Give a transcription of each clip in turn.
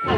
Ua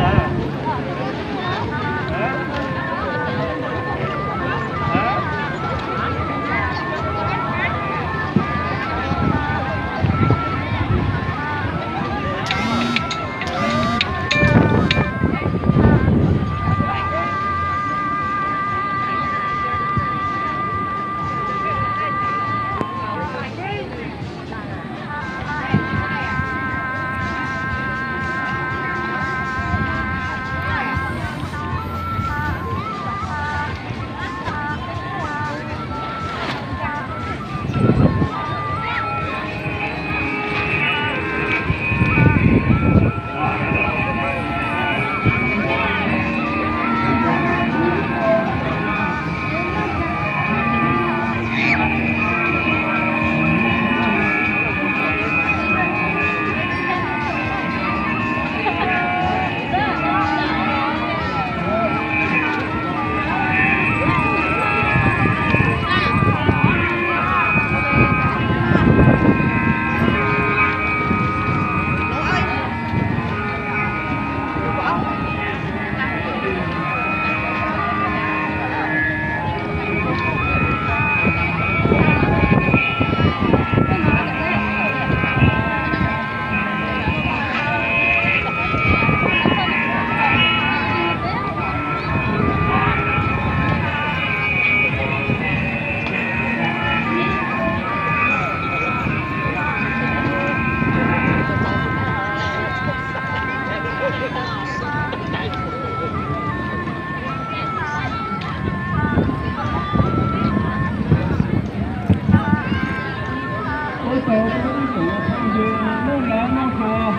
tsaug rau ib tsoom phooj ywg Hmoob Nab Hmoob Suav,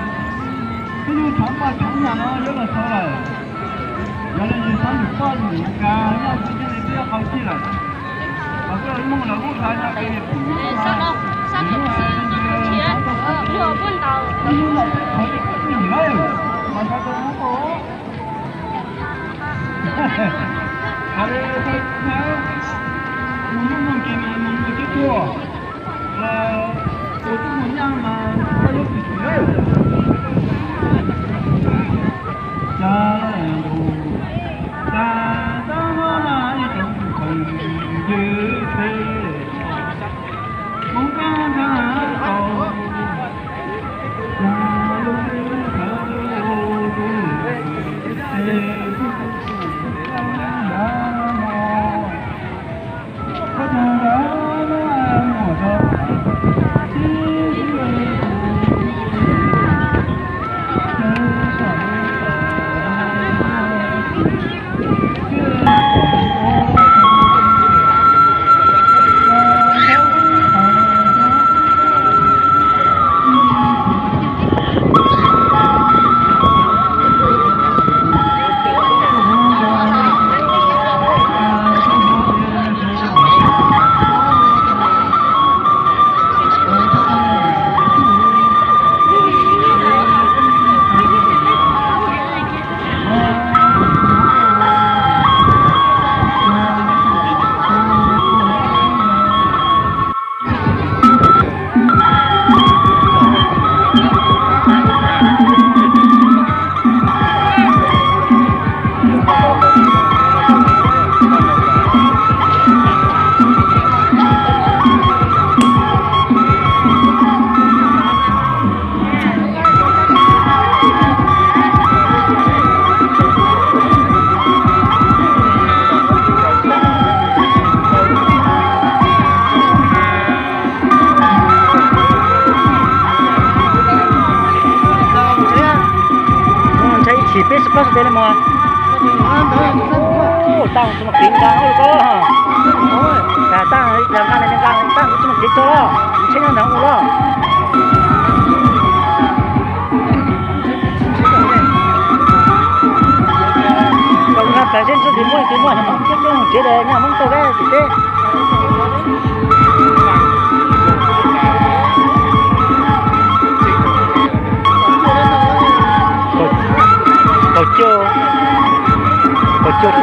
peb lub thov Paj Coob Nyab no yuav los xaus lawm. Yog li yus xav yus poj yus kav nyob xwb thiaj li twb qau cig lawm. Los koj Hmoob lawv lub hla nyob pem pum lub hla, lub hla nyob pem pum lub hla peb qhov ib tug nim lawm, mas xav tau Hmoob tau. Hais li thawj thawj, tus lub moog kev mas moog ua cib tuag, tus tub mus nyaj mas koj yuav tsis tsim lawm. Cas ntus, cas tab muab ib tsoom phooj ywg peb, Hmoob kab nkag tau, cas lub teb chaws tus, es tus tus tus ntawd no, koj tug ntawd no muaj rau tib tus, Ntshai ib chim peb plaub xyoo tes li mas. Tau tsis muaj kev nqa ko, tas tag nqa nqa tag tsis muaj kev tso los tsheb nyob ntawd ua los. Kom nqa plas zeb ntsuj tis muaj tis muaj xyov mas coob coob tsev de nyaj Hmoob tau dab tim teb. Kaum cuaj, kaum cuaj,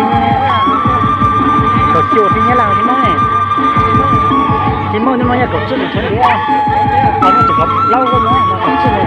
kaum cuaj tib nyab laj tsis muaj, tsis muaj hnub no yog kaum cuaj tseem tshuav ntiav, qhov no tseem kaum plaub no kaum cuaj ne.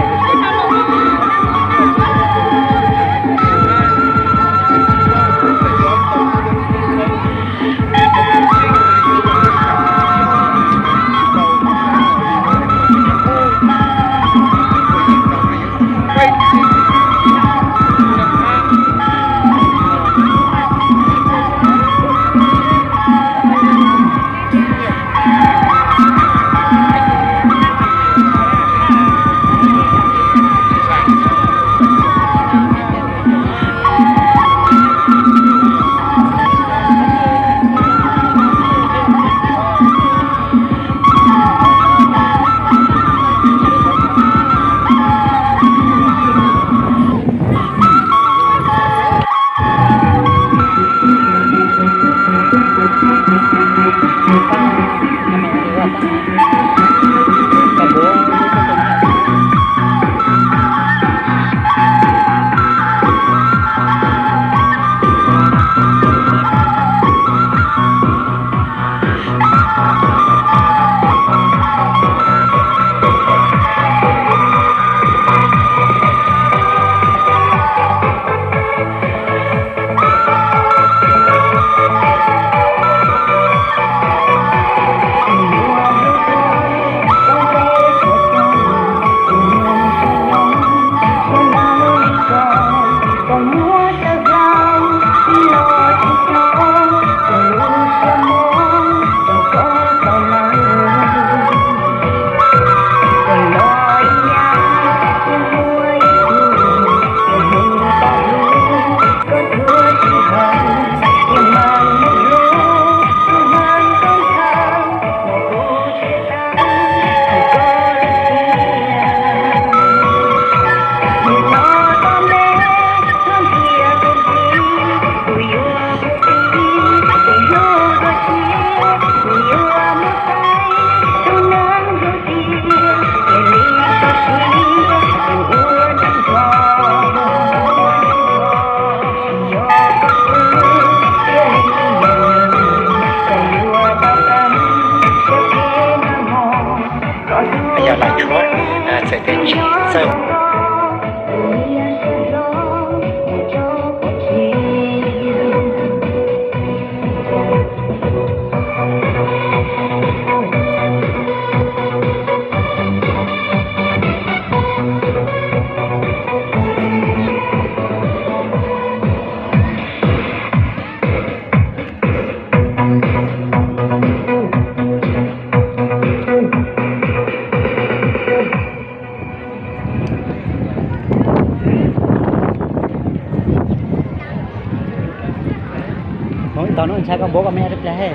Tau no ntshai koj npuab koj me ib pliag he.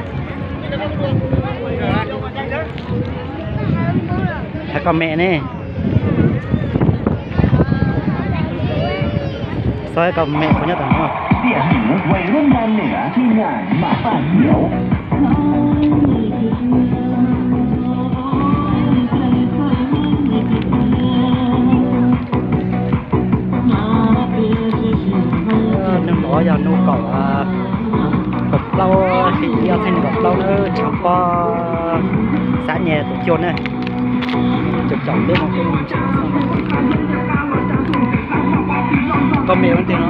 Ntshai koj me ne. Xyov koj me puas nyob tom no. Nub no yog nub kaum, kaum plaub, xyoo ob txhiab nees nkaum plaub na, tshav pob xab nyas tus cuag na. Caum caum teb no, koj me ua ntej no.